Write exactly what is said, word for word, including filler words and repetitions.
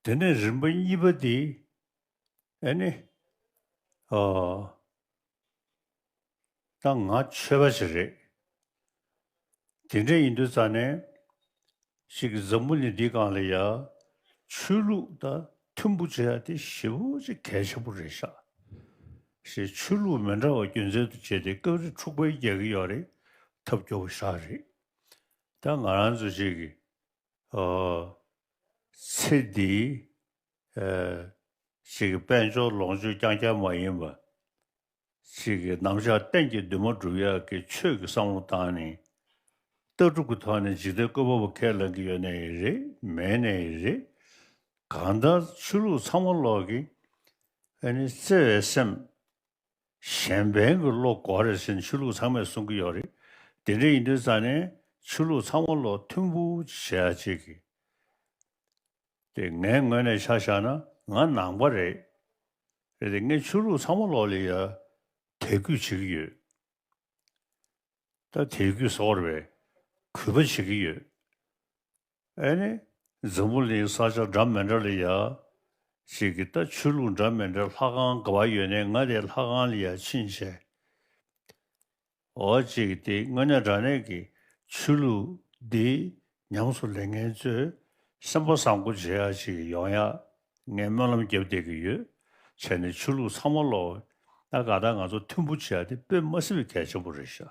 དེ་ནས་རིམ་པ་གཉིས་པ་འདི་ཨ་ནི་ཨ་ད་ང་ཆོས་པ་ཞིག་རེད། དེ་འདྲ་ཡིན་དུས་ཙང་ནས་ཅིག་འཛམ་བུ་གླིང་འདིའི་སྒང་ལ་ཡ་ཆོས་ལུགས་དང་མཐུན་པོ་བྱེད་ཡ་དེ་ཞེ་པོ་ཅིག་གལ་ཆེན་པོ་རེད་ཤག་ཞེས་ཆོས་ལུགས་མི་འདྲ་བ་རྒྱུ་མཚན་དུ་བྱས་ཏེ་སྐབས་རེ་འཁྲུག་པ་རྒྱག་གི་ཡོད་རེད། ཐབས་སྐྱོ་པོ་ཞིག་རེད། ད་ང་རང་ཚོ་ཅིག་གི་ཨོ། ཚེ་འདིའི་ཨེ་ཅིག་གི་དཔལ་འབྱོར་ལོངས་སྤྱོད་རྐྱང་རྐྱང་མ་ཡིན་པ། ཅིག་གི་ནམ་ཞག་གཏན་གྱི་འདུན་མ་སྒྲུབ་ཡག་གི་ཆོས་ཀྱི་བསམ་བློ་བཏང་ནས། ལྟ་གྲུབ་ཀྱི་ཐོག་ནས་འཇིག་རྟེན་བཀོད་པ་པོ་ཁས་ལེན་གྱི་ཡོད་ནའི་རེད། མེད་ནའི་རེད། གང་ལྟར་ཆོས་ལུགས་ཚང་མ་ལོག་གི་ཨ་ནི་བརྩེ་བའི་སེམས། གཞན་ཕན་གྱི་བློ་དགོས་རེད་ཟེར་ནས་ཆོས་ལུགས་ཚང་མས་གསུང་གི་ཡོད་རེད། དེ་འདྲ་ཡིན་དུས་ཙང་ནས་ཆོས་ལུགས་ཚང་མ་ལོག་མཐུན་པོ་བྱེད་ཡ་ཅིག་གི་དེ་ངའི་ངོས་ནས་ཆ་བཞག་ན་ང་ནང་པ་རེད། རེད་དེ་ངས་ཆོས་ལུགས་ཚང་མ་ལོག་ལ་ཡ་དད་གུས་བྱེད་ཀྱི་ཡོད། ད་དད་གུས་ཟེར་བ་རེད་པས། གུས་པ་བྱེད་ཀྱི་ཡོད། ཨ་ནི་འཛམ་བུ་གླིང་ས་ཆ་འདྲ་མི་འདྲ་ལ་ཡ་ཅིག་གི་ད་ཆོས་ལུགས་འདྲ་མི་འདྲ་ལྷ་ཁང་ག་པར་ཡོད་ནའི་ང་དེ་ལྷ་ཁང་ལ་ཡ་ཕྱིན་བྱས། འོ་ཅིག་དེ་དངོས་གནས་དྲང་གནས་ཀྱི་ཆོས་ལུགས་འདི་ཉམས་སུ་ལེན་མཁན་ཚོས་སེམས་པ་བཟང་པོ་བྱེད་ཡ་ཅིག་ཡོང་ཡ་ངས་སྨོན་ལམ་བརྒྱབ་བསྡད་ཀྱི་ཡོད། བྱས་ནས་ཆོས་ལུགས་ཚང་མ་ལོག་ད་ག་ད་ང་ཚོ་མཐུན་པོ་བྱེད་ཡ་དེ་དཔེ་མ་སྲིད་པའི་གལ་ཆེན་པོ་རེད་ཤག